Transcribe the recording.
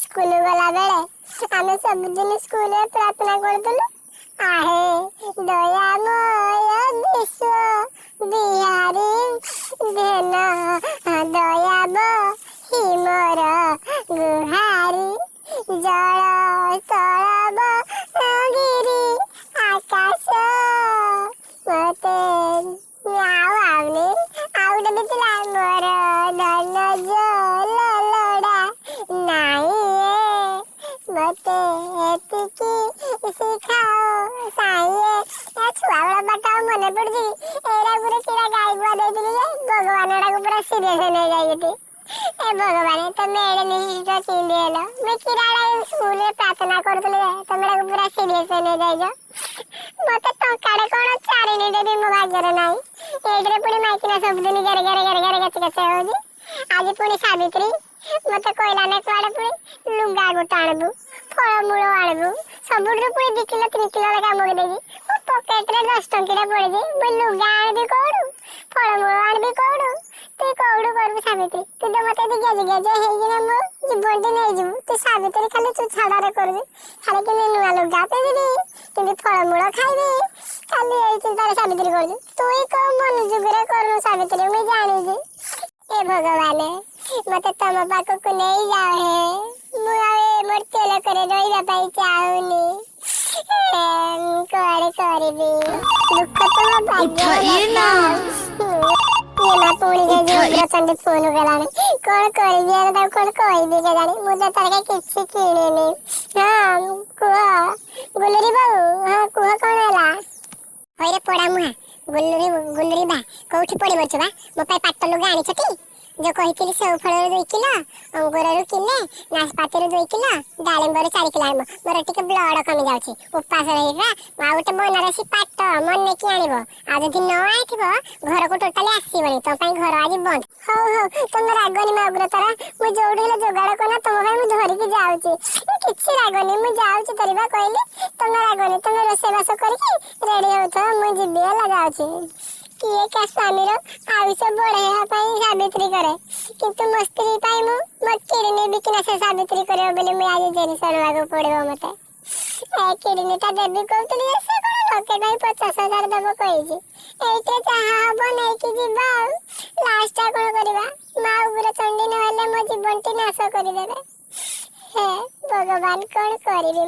School ଗଲା ବେଳେ ଆମେ ସବୁଦିନ ସ୍କୁଲରେ ପ୍ରାର୍ଥନା କରୁଥିଲୁ, ଆହେ ଦୟାମୟ ବିଶ୍ୱ ବିହାରୀ, ଘେନ ଦୟାବ ହିମର ଗୁହାରି, ଜଳ ସ୍ଥଳ ଗିରି ଆକାଶ ମତେ ଆଉ ଆଉନି। ଆଉ ଗୋଟେ ବି ଥିଲା, ମୋର ଧନ ଜଲ ଲୋଡ଼ା ନାଇଁ, ମତେ ଏତିକି ଶିଖାଅ ସାଇଏ। ଏ ଛୁଆ ବେଳ ପାଠ ଆଉ ମନେ ପଡୁଛି? ଏଇଟା ପୁରା କିରା ଗାଇ ଗୁଆ ଦେଇଥିଲି ଯେ ଭଗବାନ ଏଟାକୁ ପୁରା ସିରିୟସ ନେଇଯାଇଛନ୍ତି। ଏ ଭଗବାନ, ତମେ ଏଡେ ନିଶ୍ଚିତ କେମିତି ହେଲ? ମୁଁ କିରା ସ୍କୁଲରେ ପ୍ରାର୍ଥନା କରୁଥିଲି ଯେ ତମେ ଏଟାକୁ ପୁରା ସିରିୟସ ନେଇଯାଇଛ। ମତେ ଟଙ୍କାଟେ କଣ ଚାରିଣୀ ଦେବି ମୋ ଭାଗ୍ୟରେ ନାହିଁ। ଏଇଥିରେ ପୁଣି ମାଇକିନା ସବୁଦିନ ଗେରେ ଗେରେ ଗେରେ ଗେରେ ଗେଚେ ଗେଚେ ହଉଛି। ଆଜି ପୁଣି ସାବିତ୍ରୀ ମତେ କହିଲା ନା କୁଆଡେ ପୁଣି ଲୁଗା ଗୋଟେ ଆଣିବୁ, ଫଳମୂଳ ଆଣିବୁ, ସବୁଠୁ ପୁଣି 2 କିଲୋ 3 କିଲୋ ଲେଖା ମଗେଇ ଦେଇଛି। ମୋ ପକେଟରେ 10 ଟଙ୍କିଟା ପଡିଛି। ମୁଁ ଲୁଗା ଆଣିବି କୋଉଠୁ? ଫଳମୂଳ ଆଣିବି କୋଉଠୁ? ତୁ କୋଉଠୁ କରିବୁ ସାବିତ୍ରୀ? ତୁ ତ ମତେ ଗେଜେ ଗେଜେ ହେଇକିନା ମୋ ଜୀବନଟି ନେଇଯିବୁ। ତୁ ସାବିତ୍ରୀ ଖାଲି ତୁ ଛାଡ଼ରେ କରୁଛୁ। ଖାଲି କେମିତି ନୂଆ ଲୁଗା ପିନ୍ଧିବି, କେମିତି ଫଳମୂଳ ଖାଇବି, ଖାଲି ଏଇ ଚିନ୍ତାରେ ସାବିତ୍ରୀ କରୁଛୁ। ତୁଇ କୋଉ ମନଯୁଗରେ କରୁନୁ ସାବିତ୍ରୀ, ମୁଁ ଜାଣିଛି। ଏ ଭଗବାନ, ମତେ ତମ ପାଖକୁ ନେଇଯାଅ ହେ। ମୁଁ ଆଉ ଏ ମର୍ତ୍ତ୍ୟ ଲୋକରେ ରହିବା ପାଇଁ ଚାହୁଁନି। ମୁଁ କୁଆଡେ କରିବି? ଦୁଃଖ ତ ମୋ ଭାଗ୍ୟରେ ଉଠାଇଏ ନା। ଇଏ ମା, ପୁଣି ସେ ଉଗ୍ରଚଣ୍ଡୀ ଫୋନ କଲାଣି। କଣ କରିବି ଏବେ? ତାକୁ କଣ କହିବି କେଜାଣି? ମୁଁ ତ ତାର କାଇଁ କିଛି କିଣିନି। ହଁ କୁହ ଗୁଲୁରି ବୋଉ। ହଁ କୁହ, କଣ ହେଲା? ହଇରେ ପୋଡା ମୁହାଁ ଗୁଲୁରି, ଗୁଲୁରି ବା କୋଉଠି ପଡି ମରିଛୁ ବା? ମୋ ପାଇଁ ପାଟ ଲୁଗା ଆଣିଛଟି? ଯୋଉ କହିଥିଲି ସେଉ ଫଳରୁ 2 କିଲୋ, ଅଙ୍ଗୁରରୁ କିଲେ, ନାସପାତିରୁ 2 କିଲୋ, ଡାଳିମ୍ବରୁ 4 କିଲୋ ଆଣିବ। ମୋର ଟିକେ ବ୍ଲଡ କମି ଯାଉଛି ଉପାସ ରହିବା। ଆଉ ଗୋଟେ ବନାରସୀ ପାଟ ମନେକି ଆଣିବ। ଆଉ ଯଦି ନ ଆଣିଥିବ, ଘରକୁ ଟୋଟାଲି ଆସିବନି। ତମ ପାଇଁ ଘର ଆଜି ବନ୍ଦ। ହଉ ହଉ, ତମେ ରାଗନି ମା ଉଗ୍ରତାରା। ମୁଁ ଯୋଉଠି ହେଲେ ଯୋଗାଡ଼ କନା ତମ ପାଇଁ ମୁଁ ଧରିକି ଯାଉଛି। କିଛି ରାଗନି, ମୁଁ ଯାଉଛି ତରିବା କହିଲି। ତମେ ରାଗନି, ତମେ ରୋଷେଇବାସ କରିକି ରେଡି ହଉଥାଅ, ମୁଁ ଯିବି। ହେଲା, ଯାଉଛି। କିଏ କା ସ୍ୱାମୀର ଆୟୁଷ ବଢେଇବା ପାଇଁ ସାବିତ୍ରୀ କରେ, କିନ୍ତୁ ମୋ ସ୍ତ୍ରୀ ପାଇଁ ମୁଁ ମୋ କିଡନୀ ବିକିନା ସେ ସାବିତ୍ରୀ କରିବ ବୋଲି ମୁଁ ଆଜି ଜିନିଷ ଆଣିବାକୁ ପଡିବ ମତେ। ଏ କିଡନୀଟା ଦେବି କହୁଥିଲି ଯେ ସେ କଣ ଲକ୍ଷେ ପାଇଁ 50,000 ଦବ କହିଛି। ଏଇଥିରେ ଯାହା ହବ ନେଇକି ଯିବା ଆଉ ଲାଷ୍ଟଟା କଣ କରିବା? ମା ଉଗ୍ର ଚଣ୍ଡୀ ନହେଲେ ମୋ ଜୀବନଟି ନାଶ କରିଦେବେ। ହେ ଭଗବାନ, କଣ କରିବି?